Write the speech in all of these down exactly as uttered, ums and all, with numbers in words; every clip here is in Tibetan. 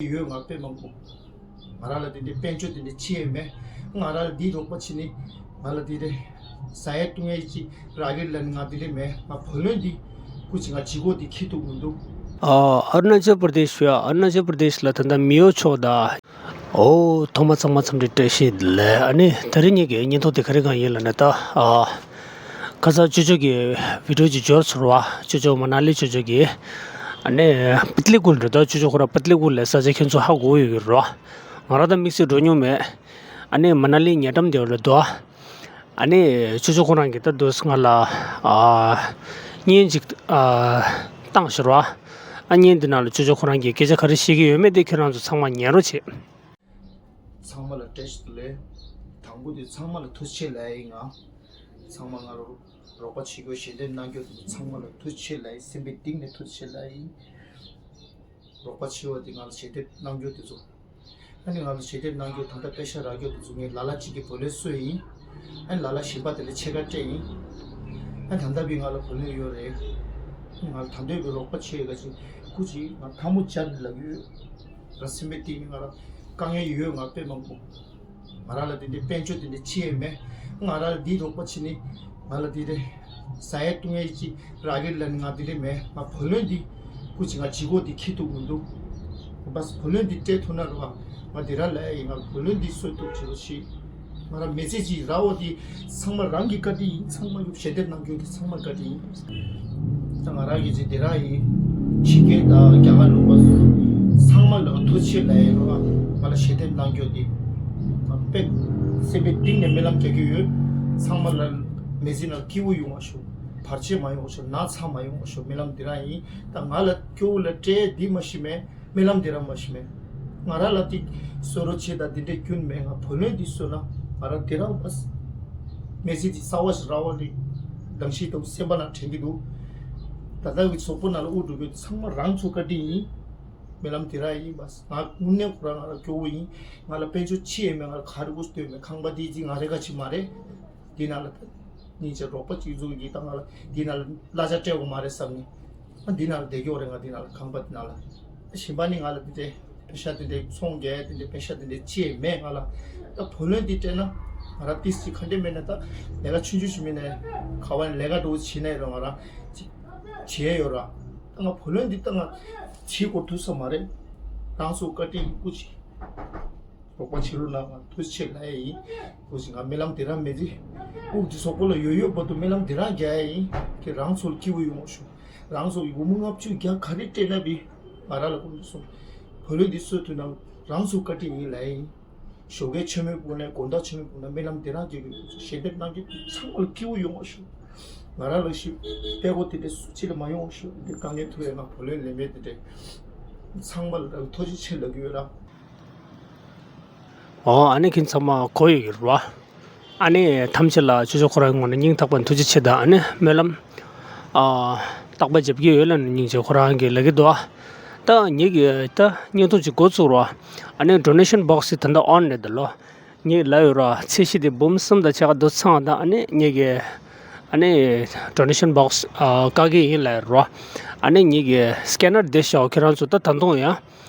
ཡོད། ང་དཔེ་མང་པོ། ང་རང་ལ་དེ་འདྲའི་དཔལ་འབྱོར་དེ་འདྲ་ཅི་ཡང་མེད། ང་རང་ལ་འདིའི་རོགས་པ་བྱེད་ནི། ང་ལ་དེ་འདྲའི་ཟ་ཡས་བཏུང་ཡས་ཅི་རག་གི་ལ་ནི་ང་དེ་འདྲ་མེད། ང་བུ་ལོན་འདི་སྐུ་མཁྱེན། ང་ལྗིད་ཁོག་འདི་འཁྱེར་ཐུབ་མི་འདུག། ཨ། ཨ་རུ་ན་ཅལ་པར་དེཤ་ཡ། ཨ་རུ་ན་ཅལ་པར་དེཤ་ལ་ད་ལྟ་མི་ཡོད་ཆོག་ད། ཨོ། ཐོག་མ་ཚང་མ་འཚམས་འདྲི་བཀྲ་ཤིས་བདེ་ལེགས། ཨ་ནི་དེ་རིང་ངེད་ཀྱི་བརྙན་ཐུང་དེ་ག་རེ་གང་ཡིན་ལབ་ན་ད། ཨ། ཁ་སང་ཅོ་ཅོ་གི་བི་ཌི་ཡོ་ཅིག་འབྱོར་སོང་བ། ཅོ་ཅོ་མ་ན་ལི་ཅོ་ཅོ་གི། ཨ་ནི་པི་ཏ་ལི་ཀུལ་རེད་ད། ཅོ་ཅོ་ཁོ་རང་པི་ཏ་ལི་ཀུལ་ལ་ས་ཆ་ཁྱེད་ཚོ་ཧ་གོ་ཡོད་ཀྱི་རེད། ང་རང་ད་དམིགས་བསལ་འགྲོ་མྱོང་མེད། ཨ་ནི་མ་ན་ལི་ཉེ་འགྲམ་དེ་ལ་འདུག། ཨ་ནི་ཅོ་ཅོ་ཁོ་རང་གིས་ད་དུས་ང་ལ། ཨ། བརྙན་ཅིག། ཨ། བཏང་ཤག་ར། ཨ། བརྙན་འདི་ནང་ལ་ཅོ་ཅོ་ཁོ་རང་གིས་སྐད་ཆ་ག་རེ་བཤད་ཀྱི་ཡོད་མེད་དེ་ཁྱེད་རང་ཚོ་ཚང་མ་ཉན་རོགས་བྱེད། ཚང་མ་ལ་བཀྲ་ཤིས་བདེ་ལེགས། དང་པོ་དེ་ཚང་མ་ལ་ཐུགས་རྗེ་ཆེ་ལབ་ཡིན། ང་ཚང་མ་ང་རོ་རོགས་པ་བྱེད་རྒྱུ་ཞལ་འདེབས་གནང་རྒྱུ་དེ་ཚང་མ་ལ་ཐུགས་རྗེ་ཆེ་ལབ་ཡིན། སེམས་པའི་གཏིང་ནས་ཐུགས་རྗེ་ཆེ་ལབ་ཡིན། རོགས་པ་བྱེད་པ་དེ་ང་ལ་ཞལ་འདེབས་གནང་རྒྱུ་དེ་ཚོ། ཨ་ནི་ང་ལ་ཞལ་འདེབས་གནང་རྒྱུ་ད་ལྟ་པེ་ཤ་རག་རྒྱུ་དེ་ཚོ་ངའི་ལ་ལ་གཅིག་གི་བུ་ལོན་སུ་ཡིན། ཨ་ནི་ལ་ལ་གཞན་པ་དེ་ལ་ཕྱེད་ཀ་སྤྲད་ཡིན། ཨ་ནི་ད་ལྟ་བི་ང་ལ་བུ་ལོན་ཡོད་རེད། ཨ་ནི་ང་ལ་ད་འདོད་པའི་རོགས་པ་བྱེད་ཡོད་ག་ཅིག་སྐུ་མཁྱེན། ང་ཐལ་མོ་སྦྱར་ནས་ལབ་ཡོད། ང་སེམས་པའི་གཏིང་ནས་ང་ལ་དཀའ་ངལ་ཡོད། ང་དཔེ་མང་པོ། ང་རང་ལ་དེ་འདྲའི་དཔལ་འབྱོར་དེ་འདྲ་ཅི་ཡང་མེད། ང་རང་ལ་འདིའི་རོགས་པ་བྱེད་ནི། ང་ལ་དེ་འདྲའི་ཟ་ཡས་བཏུང་ཡས་ཅི་རག་གི་ལ་ནི་ང་དེ་འདྲ་མེད། ང་བུ་ལོན་འདི་སྐུ་མཁྱེན། ང་ལྗིད་ཁོག་འདི་འཁྱེར་ཐུབ་མི་འདུག། བུ་ལོན་འདི་སྤྲད་ཐུབ་ན་རོགས། ང་དེ་རང་ལ་ཡིན། ང་བུ་ལོན་འདི་གསོ་ཐུབ་བྱེད་རོགས་བྱེད། ང་རང་མི་ཚེ་གཅིག་རག་པ་འདི་ཚང་མ་རང་གི་བཀའ་དྲིན་ཡིན། ཚང་མ་ཞལ་འདེབས་གནང་རྒྱུ་འདི་ཚང་མ་བཀའ་དྲིན་ཡིན། ད་ང་རང་གི་ཅིག་དེ་རང་ཡིན། ཕྱི་རྒྱལ་དང་རྒྱ་གར་ལུང་པ་ཚང་མ་ལ་ཐུགས་རྗེ་ཆེ་ལབ་ཡིན་རོགས། ང་ལ་ཞལ་འདེབས་གནང་རྒྱུ་འདི་དཔེ་སེམས་པའི་གཏིང་ནས་སྨོན་ལམ་རྒྱག་གི་ཡོད། ཚང་མ་ལ་མི་ཚེ་ནང་སྐྱིད་པོ་ཡོང་བ་ཤོག། བར་ཆད་མ་ཡོང་བ་ཤོག། ན་ཚ་མ་ཡོང་བ་ཤོག། སྨོན་ལམ་འདི་རང་ཡིན། ད་ང་ལ་སྐྱོ་བོ་ལ་སྤྲད་འདི་མ་ཤི་མེད། སྨོན་ལམ་འདི་རང་མ་ཤི་མེད། ང་རང་ལ་ཏིག་གསོ་རོགས་བྱེད་དང་འདི་འདྲའི་རྒྱུན་མེད། ང་བུ་ལོན་འདི་གསོས་ན་ང་རང་འདི་རང་བས་མི་ཚེ་འདི་གསར་བ་ཞིག་རག་པ་རེད། གདམ་ཤིང་དང་སེམས་པ་ནང་དྲན་གྱི་འདུག། ད་ལྟ་གི་གཟུགས་པོ་ནང་ལ་དབུགས་འགྲོ་རྒྱུ་ཚང་མ་རང་ཚོ་བཀའ་དྲིན་ཡིན། སྨོན་ལམ་འདི་རང་ཡིན་པ། ང་དངོས་གནས་ཁོ་རང་ང་ལ་སྐྱོ་བོ་ཡིན། ང་ལ་དཔལ་འབྱོར་ཅི་ཡང་མེད། ང་ལ་ག་རེ་དགོས་སྟོན་མེད། ཁང་པ་འདི་ཅི་ང་རེ་ག་ཅི་མ་རེད། འདི་ནང་ལ་སྙིང་རྗེ་རོགས་པ་གཅིག་འཛུགས་ཀྱིས་ད་ང་ལ་འདི་ནང་ལ་གླ་ཆ་སྤྲད་དགོས་མ་རེད་བསམ་ནས། ཨ་འདི་ནང་ལ་བསྡད་ཀྱི་ཡོད་རེད། ང་འདི་ནང་ལ་ཁང་པ་འདི་ནང་ལ། ཨ་གཞན་པ་ནི་ང་ལ་འདི་འདྲའི་པེ་ཤ་འདི་འདྲའི་ཚོང་རྒྱག་འདི་འདྲའི་པེ་ཤ་འདི་འདྲའི་ཅི་ཡང་མེད་ང་ལ། ད་བུ་ལོན་འདི་སྤྲད་ན་ང་རང་ཏིས་ཅིག་ག་འདྲ་མེད་ན་ད་ལས་ཀ་ཆུང་ཆུང་ཞིག་མིན་ནས་ག་བ་ནས་ལས་ཀ་འགྲོ་བྱེད་ན་ཡོད་རེད། ང་རང་ཅིག་བྱེད་ཡོད་ར། ད་ང་བུ་ལོན་འདི་ད་ང་བྱེད་དགོས་ཐུག་ས་མ་རེད། རང་ཚོ་བཀའ་དྲིན་སྐུ་མཁྱེན། རོགས་པ་བྱེད་རོགས་གནང་། ང་ཐུགས་རྗེ་ཆེ་ལབ་ཡ་ཡིན། ཐུགས་རྗེ། ང་སྨོན་ལམ་དེ་རང་མི་རིགས་དབུགས་འདི་གཟུགས་པོ་ལ་ཡོད་ཡོད་བར་དུ་སྨོན་ལམ་དེ་རང་རྒྱག་ཡ་ཡིན། ཁྱེད་རང་ཚོར་སྐྱིད་པོ་ཡོང་བ་ཤོག། རང་ཚོ་སྒོར་མོ་ལྔ་བཅུ་བརྒྱ་ག་རེ་སྤྲད་ན་བི་ང་རང་ལ་དགོངས་ཏེ་སོང་། བུ་ལོན་འདི་གསོ་ཐུབ་ན་རང་ཚོ་བཀའ་དྲིན་ཡིན་ལབ་ཡ་ཡིན། ཞོགས་ཀས་མཆོད་མེ་སྤུངས་ནས་དགོང་དག་མཆོད་མེ་སྤུངས་ནས་སྨོན་ལམ་དེ་རང་རྒྱག་གི་ཡོད། ཞལ་འདེབས་གནང་མཁན་ཚང་མ་ལ་སྐྱིད་པོ་ཡོང་བ་ཤོག། ང་རང་ལ་ཞིག་དཔེ་ཁོ་དེ་འདྲ་སུ་གཅིག་ལ་མ་ཡོང་བ་ཤོག། འདི་དཀའ་ངལ་ཐུག་ཡ་ང་བུ་ལོན་ལེན་མེད་དེ་འདྲ་ཚང་མ་ལ་ཐུགས་རྗེ་ཆེ་ལབ་ཀྱི་ཡོད་ར། ཨོ། ཨ་ནི་ཁྱེད་ཚང་མ་གོ་ཡོད་ཀྱི་རེད་བ། ཨ་ནི་ཐམས་ཅད་ལ་ཅོ་ཅོ་ཁོ་རང་ངོས་ནས་སྙིང་ཐག་པ་ནས་ཐུགས་རྗེ་ཆེ་དང་། ཨ་ནི་སྨོན་ལམ། ཨ། རྟག་པར་བརྒྱབ་ཀྱི་ཡོད་ལབ་ནས་སྙིང་རྗེ་ཁོ་རང་གིས་ལབ་ཀྱི་འདུག། ཨ། ད་ངེད་ཀྱི་ད་བརྙན་ཐུང་ཅིག་འགོ་བཙུགས་རོགས། ཨ་ནི་ཌོ་ནེ་ཤན་བོག་སི་ད་ལྟ་ཨོན་རེད་ད་ལོ། ངས་ལབ་ཡོད་ར། ཚད་གཞི་དེ་འབུམ་གསུམ་དང་ཕྱེད་ཀ་བསྡུ་ཚང་དང་། ཨ་ནི་ངེད་ཀྱི་ཨ་ནི་ཌོ་ནེ་ཤན་བོག་སི་ཨ་བཀག་གི་ཡིན་ལབ་ཡོད་ར། ཨ་ནི་ངེད་ཀྱི་སི་ཀེ་ནར་དེ་ཤོག། ཁྱེད་རང་ཚོ་ད་ད་དུང་ཡང་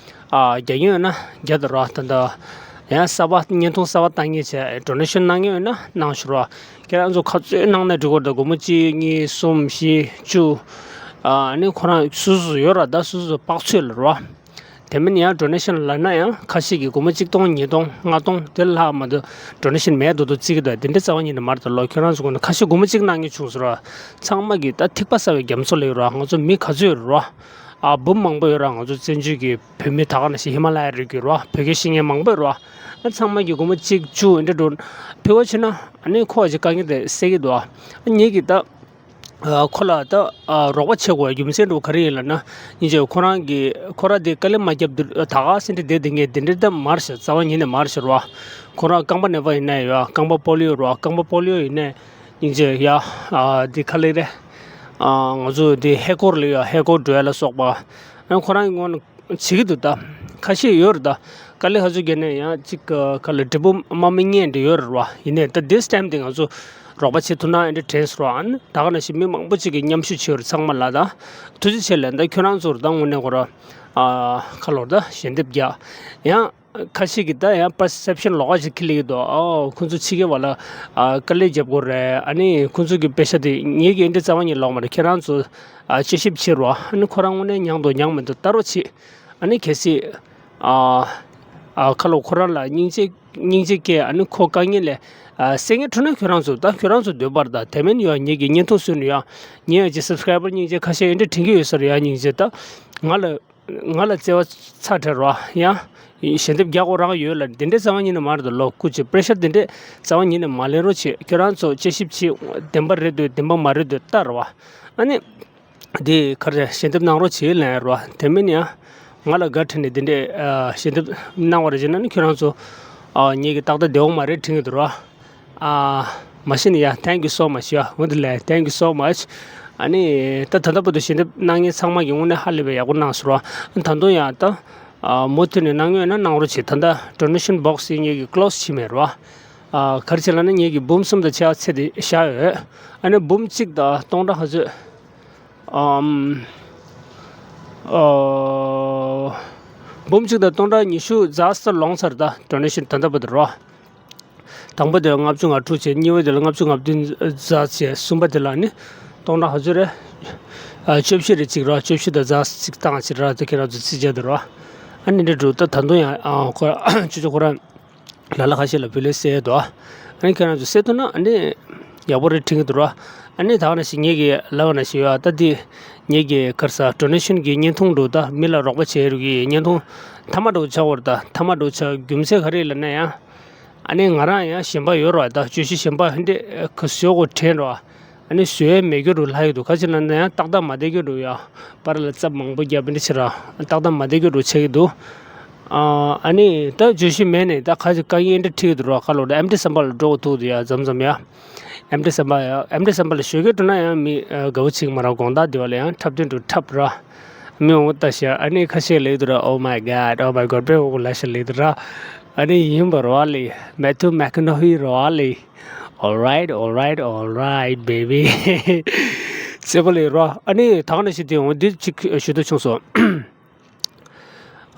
ཨ་རྒྱག་མཁན་ཡོད་ན་རྒྱག་དང་ར། ད་ད་ཡང་གསར་པ་བརྙན་ཐུང་གསར་པ་བཏང་མཁན་བྱས་ཌོ་ནེ་ཤན་གནང་མཁན་ཡོད་ན་གནང་ཤོག་ར། ཁྱེད་རང་ཚོ་ག་ཚོད་གནང་ན་འགྲིག་གི་རེད། ད་སྒོར་མོ་གཅིག་གཉིས་གསུམ་བཞི་བཅུ། ཨ་ནི་ཁོ་རང་སོ་སོ་ཡོད་ར། ད་སོ་སོ་དཔག་ཚོད་ལ་ར། དེ་མིན་ཡང་ཌོ་ནེ་ཤན་ལབ་ན་ཡང་ཁ་ཤས་ཀྱིས་སྒོར་མོ་གཅིག་སྟོང་ཉིས་སྟོང་ལྔ་སྟོང་དེ་ལྷག་མ་གཏོགས་ཌོ་ནེ་ཤན་མེད་མདོག་མདོག་བརྩི་གི་འདུག། དེ་འདྲ་རྩ་བ་ཉིད་ནས་མ་རེད་ད་ལོ། ཁྱོད་རང་ཚོ་ངོས་ནས་ཁ་ཤས་སྒོར་མོ་གཅིག་གནང་མཁན་བྱུང་སོང་ར། ཚང་མ་གིས་ད་ཐིགས་པ་ཟ་བའི་རྒྱ་མཚོ་ལ་ཡོད་ར། ང་ཚོ་མི་ག་ཚོད་ཡོད་ར། ཨ། འབུམ་མང་པོ་ཡོད་ར། ང་ཚོ་བཙན་བྱོལ་གྱི་བོད་མི་ད་ག་ནང་བཞིན་ཧི་མ་ལ་ཡ་རི་རྒྱུད་ར། བོད་སྐད་ཤེས་མཁན་མང་པོ་ཡོད་ར། ཨ། ཚང་མ་གིས་སྒོར་མོ་གཅིག་བཅུ་འདི་འདྲ་འགྲོ་ཕུལ་བ་བྱས་ན། ཨ་ནི་ཁོ་ཅིག་དཀའ་ངལ་དེ་སེལ་གྱི་འདུག། ཨ། ངེད་ཀྱིས་ད། ཨ། ཁོ་ལ་ད། ཨ། རོགས་པ་བྱེད་དགོས་རྒྱུ་མཚན་འདྲ་བོ་ག་རེ་ཡིན་ལབ་ན། སྙིང་རྗེ། ཁོ་རང་གིས་ཁོ་རང་དེ་དཀའ་ལས་མ་བརྒྱབ་དུས་ད་ག་སེ་འདྲ་བསྡད་དེ་ངས་དེ་འདྲ་ད་མར་ཤ་རྩ་བ་ཉིད་ནས་མར་ཤ་རོ། ཁོ་རང་རྐང་པ་ནད་པ་ཡིན་ན་ཡོད། རྐང་པ་པོ་ལི་ཡོ་རོ། རྐང་པ་པོ་ལི་ཡོ་ཡིན་ནས་སྙིང་རྗེ་ཡ། ཨ། དེ་ག་ལེ་རེད། ཨ། ང་ཚོ་དེ་ཧེ་ཀོར་ལ་ཡོད། ཧེ་ཀོར་འགྲོ་ཡ་ལ་སོགས་པ། ཨ། ཁོ་རང་གི་ངོས་ནས་བྱེད་ཀྱི་འདུག། ད་ཁ་ཤས་ཡོད་རེད། ད་དཀའ་ལས་ཧ་ཅང་བརྒྱབ་ནས་ཡང་ཅིག་ག་ལ་འབྲས་བུ་མ་སྨིན་མཁན་འདྲ་ཡོད་རེད་བ། ཡིན་ནའི་ད་this time དེ་ང་ཚོ་རོགས་པ་བྱེད་ཐུབ་ན་ཨེ་འདྲ་དྲན་སོང་ར། ཨ་ནི་ད་ག་ནང་བཞིན་མི་མང་པོ་ཅིག་གིས་མཉམ་ཞུགས་བྱས་ཡོད་རེད། ཚང་མ་ལ་ད་ཐུགས་རྗེ་ཆེ་ལབ། ད་ཁྱོད་རང་ཚོར་ད་དངོས་གནས་ཁོ་ར་ ཨ་ཁ་ལོར་ད་ཞལ་འདེབས་རྒྱག་ཡང་། ཁ་ཤས་ཀྱིས་ད་ཡང་པར་སེབ་ཤན་ལོགས་ཀ་ཞིག་འཁྱེར་སླེབས་ཀྱི་འདུག་ཨོ་ཁོང་ཚོ་ཕྱི་རྒྱལ་བ་ལ་ཨ་དཀའ་ལས་རྒྱབ་དགོས་རེད། ཨ་ནི་ཁོང་ཚོ་གི་པེ་ཤ་དེ་ངེད་ཀྱི་ཨེ་འདྲ་རྩ་བ་ཉིད་ལོག་མ་རེད། ཁྱེད་རང་ཚོ་ཨ་དཔྱད་ཞིབ་བྱེད་རོགས། ཨ་ནི་ཁོ་རང་དངོས་གནས་མྱངས་འདུག་མྱངས་མི་འདུག་ལྟ་རོགས་བྱེད། ཨ་ནི་གལ་སྲིད་ཨ་ཨ་ཁ་ལོ་ཁོ་རང་ལ་སྙིང་རྗེ་སྙིང་རྗེ་སྐྱེ། ཨ་ནི་ཁོ་དཀའ་ངལ་ལས་ཨ་སེལ་ངེས་འཕྲོད་ན་ཁྱོད་རང་ཚོ་ད་ཁྱོད་རང་ཚོ་འདོད་པར་ད་དེ་མིན་ཡོད་ངེད་ཀྱི་བརྙན་ཐུང་བཟོས་ནས་ཡོད་ངེད་ཀྱི་སབ་སི་ཀ་རའི་བར་སྙིང་རྗེ་ཁ་ཤས་ཨེ་འདྲ་དྲན་གྱི་ཡོད་ས་རེད་ཡ། སྙིང་རྗེ་ད་ང་ལ། ང་ལ་བརྩེ་བ་ཚ་དྲགས་རོ། ཡང་ཞལ་འདེབས་རྒྱག་དགོས་རང་ཡོད་ལ་འདི་འདྲའི་རྩ་བ་ཉིད་ནས་མ་རེད་དོ། ལོ་སྐུ་མཁྱེན་པེ་རེ་ཤར་འདི་འདྲའི་རྩ་བ་ཉིད་ནས་མ་ལེན་རོགས་བྱེད། ཁྱོད་རང་ཚོ་དཔྱད་ཞིབ་བྱེད། བདེན་པ་རེད་འདུག་བདེན་པ་མ་རེད་འདུག་ལྟ་རོ། ཨ་ནི་འདི་ག་རེ་ཞལ་འདེབས་གནང་རོགས་བྱེད་ལན་རོ། དེ་མིན་ཡང་ང་ལ་དགའ་དྲན་ནས་འདི་འདྲའི་ཞལ་འདེབས་གནང་བ་རེད་ཅེ་ན་ནི་ཁྱོད་རང་ཚོ་ངེད་ཀྱི་ཏག་ཏག་བདེ་བོ་མ་རེད་དྲན་གྱི་འདུག་རོ། ཨ། མ་གཞི་ནས་ཡ། Thank you so much ཡ། འོ་འདི་ལས། Thank you so much ཨ་ནི་ད་ད་ལྟ་བར་དུ་ཞལ་འདེབས་གནང་མཁན་ཚང་མ་གི་དངོས་གནས་ཧ་ལས་པའི་ཡག་པོ་གནང་སོང་ར། ད་དུང་ཡང་ད་ཨ་མུ་མཐུད་ནས་གནང་ཡོད་ན་གནང་རོགས་བྱེད། ད་ལྟ་donation box ཡིན་ངེད་ཀྱི་close བྱས་མེད་ར། ཨ་ག་རེ་བྱས་ལབ་ན་ངེད་ཀྱི་འབུམ་གསུམ་དང་ཕྱེད་ཀ་ཚད་དེ་བཞག་ཡོད། ཨ་ནི་འབུམ་གཅིག་དང་སྟོང་ཕྲག་ག་ཚོད། ཨམ། ཨོ། འབུམ་གཅིག་དང་སྟོང་ཕྲག་ཉི་ཤུ་རྩ་གསུམ་ལོངས་ཚར། ད་donation ད་ལྟ་བར་དུ་ར། དང་པོ་དེ་ལ་ལྔ་བཅུ་ང་དྲུག་བྱས། གཉིས་པ་དེ་ལ་ལྔ་བཅུ་ང་བདུན་རྩ་བྱས། གསུམ་པ་དེ་ལ་ནི་སྟོང་ཕྲག་ག་ཚོད་རེད། ཨ་བཅུ་བཞི་རེ་གཅིག་ར། བཅུ་བཞི་དང་རྩ་གཅིག་བཏང་ཕྱིར་ར། དེ་ཁྱེད་རང་ཚོ་རྩིས་བྱས་འདུག་ར། ཨ་ནི་འདྲ་འགྲོ། ད་ད་དུང་ཡང་ཨ་ཁོ་ར་ཅོ་ཅོ་ཁོ་རང་ལ་ལ་ཁ་ཤས་ལ་བུ་ལེ་སེ་འདུག་ཨ་ནི་ཁྱེད་རང་ཚོ་སེ་ཐུབ་ན་ཨ་ནི་ཡག་པོ་རེད་དྲན་གྱི་འདུག་ར། ཨ་ནི་ད་ག་ནང་བཞིན་ངེད་ཀྱི་ལབ་པ་ནང་བཞིན་ཡོད། ད་འདི་ངེད་ཀྱི་ག་རེ་ཟ་donation གི་བརྙན་ཐུང་འདྲ་ད་མི་ལ་རོགས་པ་བྱེད་རུ་གི་བརྙན་ཐུང་མཐའ་མ་འདྲ་ཆགས་པ་རེད། ད་མཐའ་མ་འདྲ་ཆགས་རྒྱུ་མཚན་ག་རེ་ལབ་ན་ཡང་། ཨ་ནི་ང་རང་ཡང་ཞེན་པ་ཡོད་ར། ད་བརྗོད་གཞི་ཞེན་པ་འདི་ག་བཟོ་དགོས་དྲན་ར། ཨ་ནི་བཟོ་ཡས་མེད་རྒྱུ་རུ་ལྷག་ཡོད་འདུག་ག་ཅི་ལབ་ན་ཡང་ཏག་ཏག་མ་བསྡད་རྒྱུ་རུ་ཡ། པར་ལ་རྩབ་མང་པོ་བརྒྱབ་འདི་ཕྱིར་ར། ཏག་ཏག་མ་བསྡད་རྒྱུ་རུ་ཆགས་ཀྱི་འདུག་ཨ་ནི་ད་བརྗོད་གཞི་མེད་ནས་ད་ག་ཅི་དཀའ་ངལ་འདི་འཕྲད་ཀྱི་འདུག་ར། ཁ་ལོ་ད་ཨེམ་ཊི་སམ་པ་ལ་འགྲོ་དགོས་ཐུག་འདུག་ཡ། མཚམས་མཚམས་ཡ། ཨེམ་ཊི་སམ་པ་ཡ། ཨེམ་ཊི་སམ་པ་ལ་ཞོགས་ཀས་འགྲོ་ན་ཡང་མི་དགའ་བོ་ཅིག་མ་ར། དགོང་དག་འདི་བ་ལ་ཡང་འཁྲབ་སྟོན་འགྲོ་འཁྲབ་ར། མི་འོང་ལྟ་ཤག་ཨ་ནི་ཁ་ཤས་ལབ་འདུག་ར། Oh my God, oh my God, དཔེ་འོ་གོ་ལ་ཤ་ལབ་འདུག་ར། ཨ་ནི་ཡིན་པ་རོ་ཨ་ལི། མེ་ཐུ་མེ་ཁ་ནོ་ཧི་རོ་ཨ་ལི། All right, all right, all right, baby. སེ་པ་ལེ་རོ། ཨ་ནི་ད་ག་ནང་བཞིན་དེ་འོང་འདི་ཅིག་ཞུ་འདོད་བྱུང་སོང་།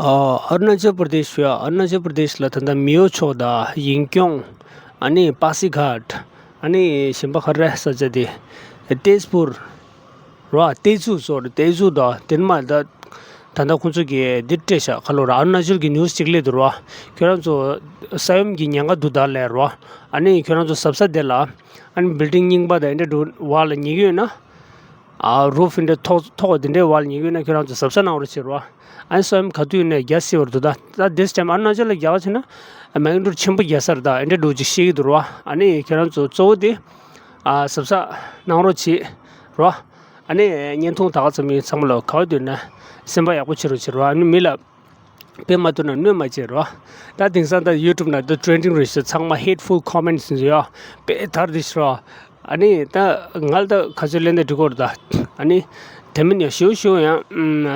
ཨ་ཨ་རུ་ན་ཅལ་པར་དེཤ་ཡ། ཨ་རུ་ན་ཅལ་པར་དེཤ་ལ་ད་ལྟ་མེའོ་ཕྱོགས་དང་ཡིན་ཀྱོང་། ཨ་ནི་པ་སི་གྷ་ཊ། ཨ་ནི་གཞན་པ་ག་རེ་ས་ཆ་དེ། ཏེས་པུར། རོ། ཏེ་ཛུ་སོ་རི། ཏེ་ཛུ་དང་དེ་མ་ད་ད་ལྟ་ཁོང་ཚོ་གིས་འདི་སྤྲད་ཤག་ཁ་ལོ་ར། ཨ་རུ་ན་ཅལ་གྱི་ནིའུ་སི་གཅིག་སླེབས་འདུག་རོ། ཁྱོད་རང་ཚོ་ས་ཡོམ་གྱི་ཉེན་ཁ་འདུག་ད་ལབ་རོ། ཨ་ནི་ཁྱོད་རང་ཚོ་གཟབ་གཟབ་དེ་ལ། ཨ་ནི་བིལ་ཌིང་རྙིང་པ་དང་འདི་འདྲ་འདུག་བ་ལ་ཉེ་གི་ཡོད་ན། ཨ་རུ་ཕི་འདྲ་ཐོག་ཐོག་དེ་འདྲའི་བ་ལ་ཉེ་གི་ཡོད་ན་ཁྱོད་རང་ཚོ་གཟབ་གཟབ་གནང་རོགས་བྱེད་རོ། ཨ་ནི་ས་ཡོམ་ག་དུས་ནས་རྒྱག་སྲིད་པ་རེད་འདུག་ད་ད་དེ་སི་ཊེམ་ཨ་རུ་ན་ཅལ་ལ་རྒྱག་བྱས་ན་མེག་ནི་ཊུཌ་ཆེན་པོ་རྒྱག་ས་རེད། ད་འདི་འདྲ་འདུག་ཅིག་བཤད་ཀྱི་འདུག་རོ། ཨ་ནི་ཁྱོད་རང་ཚོ་གཙོ་བོ་དེ། ཨ་གཟབ་གཟབ་གནང་རོགས་བྱེད་རོ། ཨ་ནི་བརྙན་ཐུང་ད་ག་ཙམ་ཡིན་ཚང་མ་ལ་ག་བ་འདོད་ན་སེམས་པ་ཡག་པོ་བྱེད་རོགས་བྱེད་རོ། ཨ་ནི་མི་ལ་དཔེ་མ་ཐུབ་ན་གནོད་མ་བྱེད་རོ། ད་དེང་སང་ད་ཡུ་ཊུབ་ནང་ད་ཊེ་རེན་ཌིང་རེད་ཤག་ཚང་མ་hateful comments ཡོད། དཔེ་དར་དེ་ཤི་རོ། ཨ་ནི་ད་ང་ལ་ད་ག་ཚོད་ལན་འདེབས་འགྲོ་གི་རེད་ད། ཨ་ནི་དེ་མིན་ཡང་ཞུ་ཞུ་ཡང་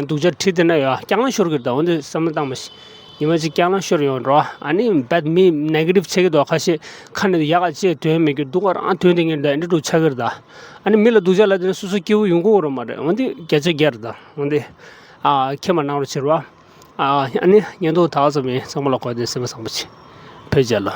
སྡུག་ཅག་ཁྲིད་དེ་ན་ཡང་རྐྱང་ལང་ཤོར་གི་རེད་ད། འོན་ཏེ་བསམ་བློ་བཏང་མ་ཤེས། ཉི་མ་གཅིག་རྐྱང་ལང་ཤོར་ཡོང་འགྲོ། ཨ་ནི་བད་མི་ནེ་གེ་ཊིབ་ཆགས་ཀྱི་འདུག་ཁ་ཤས་ཁ་ནས་ཡག་ག་ཅེས་དོན་མེད་ཀྱི་སྡུག་ག་རང་དོན་དེ་ངེས་འདྲ་འདི་འདྲ་ཆགས་ཀྱི་རེད་ད། ཨ་ནི་མི་ལ་སྡུག་ཅག་ལབ་དེ་ནས་སོ་སོ་སྐྱིད་པོ་ཡོང་གི་ཡོད་རེད་མ་རེད། འོན་ཏེ་བརྒྱ་ཆ་བརྒྱ་རེད་ད། འོན་ཏེ་ཨ་ཁྱེད་མ་གནང་རོགས་བྱེད་རོགས། ཨ་ནི་བརྙན་ཐུང་ད་ག་ཙམ་ཡིན། ཚང་མ་ལ་གོ་བདེ་སེམས་པ་བཟང་པོ་བྱེད། བོད་རྒྱལ་ལོ།